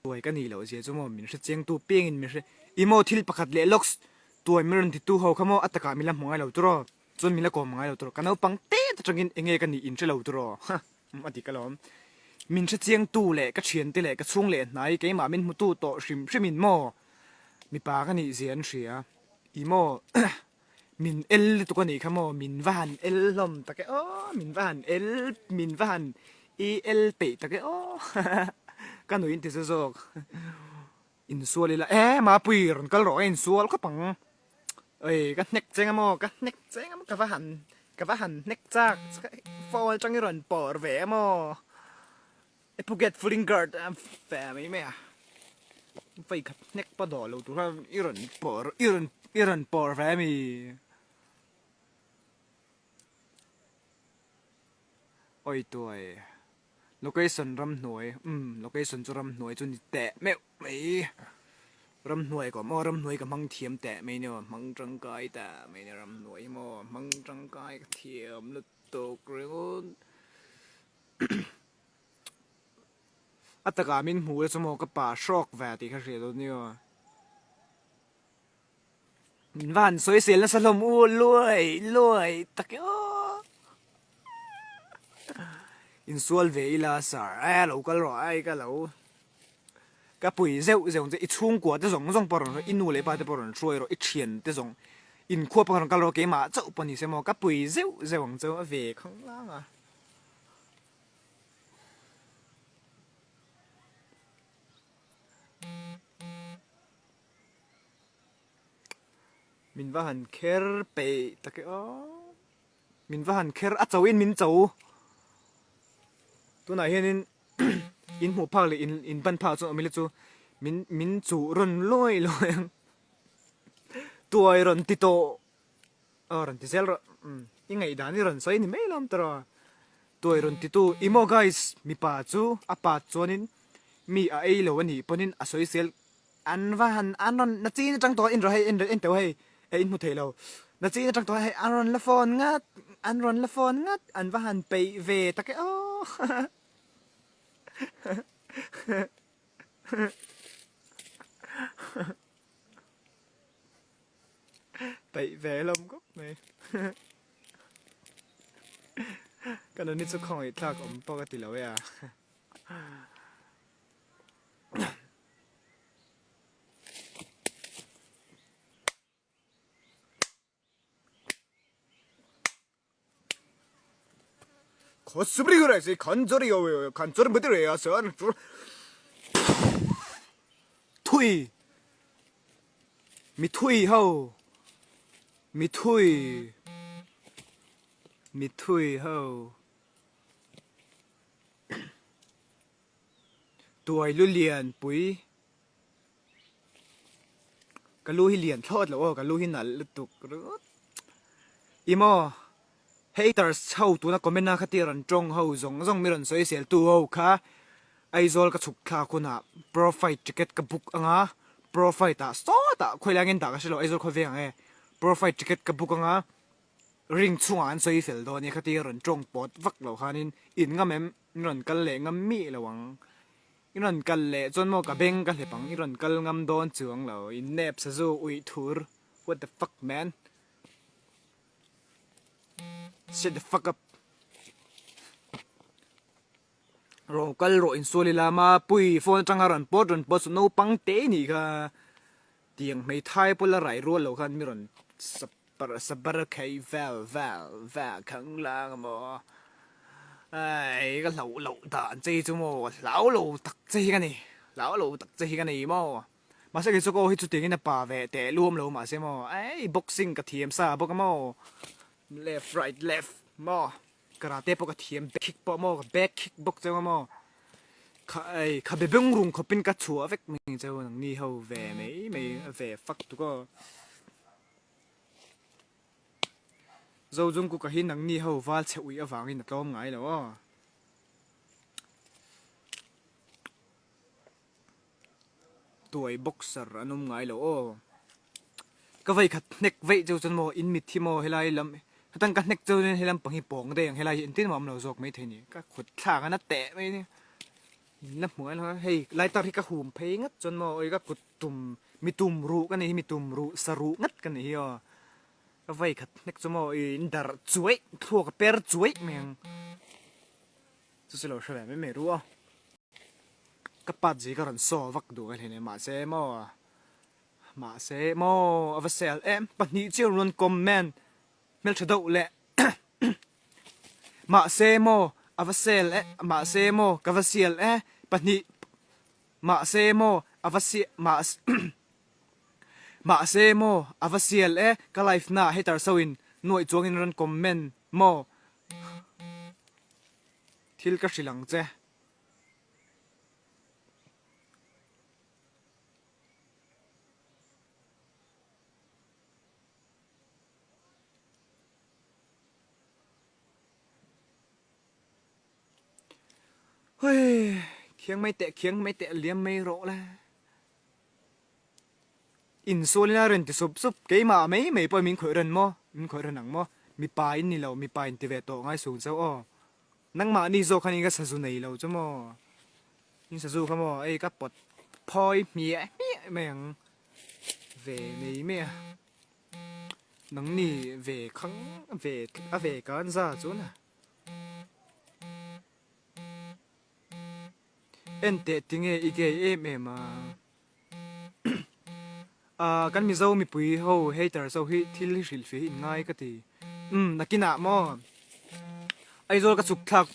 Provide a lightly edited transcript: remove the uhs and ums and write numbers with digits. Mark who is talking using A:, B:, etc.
A: Tuai ka nih loh zia chu maw min hre chiang tu piangin min hre i maw thil pakhat leh lawks tuai min rawn ti tu ho kha maw a takah min la hmu ngai lo turaw chuan min la kawm ngai lo turaw ka naupang te atangin enge ka nih in hre lo turaw a dik alawm min hre chiang tu leh ka thiante leh ka chhung leh hnai keimah min hmu tu tawh hrim hrim in maw mipa ka nih zia an hria i maw Min el lutuk a nih kha maw, min va han el hlawm tak e aw, min va han el, min va han i el peih tak e aw ka nuih in ti chu zawk. Insual ila e Mapui rawn kal rawh a insual khawp ang. Oi ka hnek cheng a maw, ka hnek cheng a maw, ka va han, ka va han hnek chak, phone atang i rawn pawr ve a maw. E Phuket Fooling Guard a fe mai mai a, vei khat hnek pawh dawh lo tur khan i rawn pawr i rawn i rawn pawr ve a mi? Awi tuai location ramhnuai umm location chu ramhnuai chu ni teh meuh mai ramhnuai ka awm aw ramhnuai ka hmang thiam teh mai nia hmang tangkai teh mai nia ramhnuai hi maw hmang tangkai ka thiam lutuk ringawt. A takah min hmu e chu maw ka pa hrawk ve tih kha hria dawn nia. Min va han sawi sel nasa hlawm u luai luai tak e aw. Insual ve ila sir e lo kal rawh ai ka lo. Ka pui zeuh zeuh ang che, i chhungkua te zawng zawng pawh rawn hruai, i nu leh pa te pawh rawn hruai rawh, i thian te zawng inkhua pawh rawn kal rawh, keimah chauh pawh ni se maw, ka pui zeuh zeuh ang che a ve khanglang a. Min va han kher peih tak e aw. Min va han kher a cho in min cho. Tunah hianin in hmuh phak leh in in ban phak chuan awm ila chu min min chuh rawn luai luai ang. Tuai rawn ti tawh aw rawn ti zel rawh umm i ngaihdan i rawn sawi ni mai lawm tawh rawh. Tuai rawn ti tu i maw guys mipa chu a pa chuanin mi a ei lo a nih pawhin a sawi sel An va han an rawn na chin atang tawh in rawh hei in en teuh hei eh in hmu thei lo na chin atang tawh hei an rawn la phone ngat an rawn la phone ngat an va han peih ve tak e aw peih ve hlawm khawp mai ka nuni chu khawngaih thlak awm pawh ka ti lo e a. Thui Mi thui ho Mi thui Mi thui ho Tuai lu lian pui ka lu hi lian thlawt lo aw ka lu hi nalh lutuk ringawt i maw haters ho tuna comment a khatia rawn tawng ho zawng zawng mi rawn sawi sel tu ho kha Aizawl ka chhuk thlak hunah profile ticket ka book anga profile ah sawtah khawi lai nge an dah ka hrelo Aizawl khawveng ang e profile ticket ka book anga ring chungah an sawi fel dawn nia khatia rawn tawng pawt vak lo khanin in ngam em I rawn kal leh ngam mih lo ang. I rawn kal leh chuan maw ka beng ka hlep ang, i rawn kal ngam dawn chuang lo, i nep sazu uih thur, what the fuck man. Shut the fuck up. Rawn kal rawh insual ila Mapui phone atanga rawn pawt rawn pawt chu naupang te nih kha. Tiang hmeithai pawh la rai rual lo khan mi rawn sap Sabar khai vel vel vel khang lang a maw ai ka hlauh loh dan che chu maw ka hlau lo tak che hi ka ni hlau lo tak che hi ka ni maw mahse kei chu ka aw hi chutiangin a pa ve teh luam lo mahse maw ai boxing ka thiam sa bawk a maw left right left maw karate pawh ka thiam back kick pawh maw ka back kick bawk cheu a maw kha ai khabe beng rung khawpin ka chhuah vek mai cheu nangni ho ve mai mai ve fak tuk aw. Zojungkook-a hi nangni ho val chhe ui avangin a tlawm ngai lo aw. Tuai boxer an awm ngai lo aw. Ka vei khat hnek veih cheu chuan maw in mit hi maw helai lam hetang ka hnek cheu chuan helam pang hi pawng daih ang helai hi engtin mah awm lo zawk maithei ni. Ka khut thlak a na teh mai ni. Min la hmu ngai lo hei lighter hi ka hum phei ngat chuan maw oi ka kut tum mi tum ruh ka nih hi mi tum ruh sa ruh ngat ka nih hi aw. Ka vei khat hnek chu maw oi in darh chuaih thluak a per chuaih mai ang. Chu chu lo hre ve mai mai ru aw. Ka pat zui ka rawn saw vak duh ka hlen e mahse maw mahse maw a va sel em pahnih chiah rawn comment hmeltha deuh leh mahse maw a va sel e mahse maw ka va sial e pahnih mahse maw a va si mahse mahse maw a va sial e ka life na hater so in nuaih chuang in rawn comment maw thil ka hrilh ang che. Huii khiang mai teh khiang mai teh liam mai rawh le. Insualin a rawn ti sup sup keimah mai mai pawh min khawih rawn maw min khawih rawn ang maw mipa in ni lo mipa in ti ve tawh ngai sung chauh aw. Nangmahni zawk khan in ka sazu nei lo chu maw? In sazu kha maw ei ka pawt phawi hmiah hmiah mai ang ve nei mai a. Nangni ve khang ve a ve kan za chu na. En teh tinge i gay em em a. Ahh kan Mizo mipui ho haters ho hi thil hi hrilh feh hi in ngai ka ti. Umm nakinah maw Aizawl ka chhuk thlak.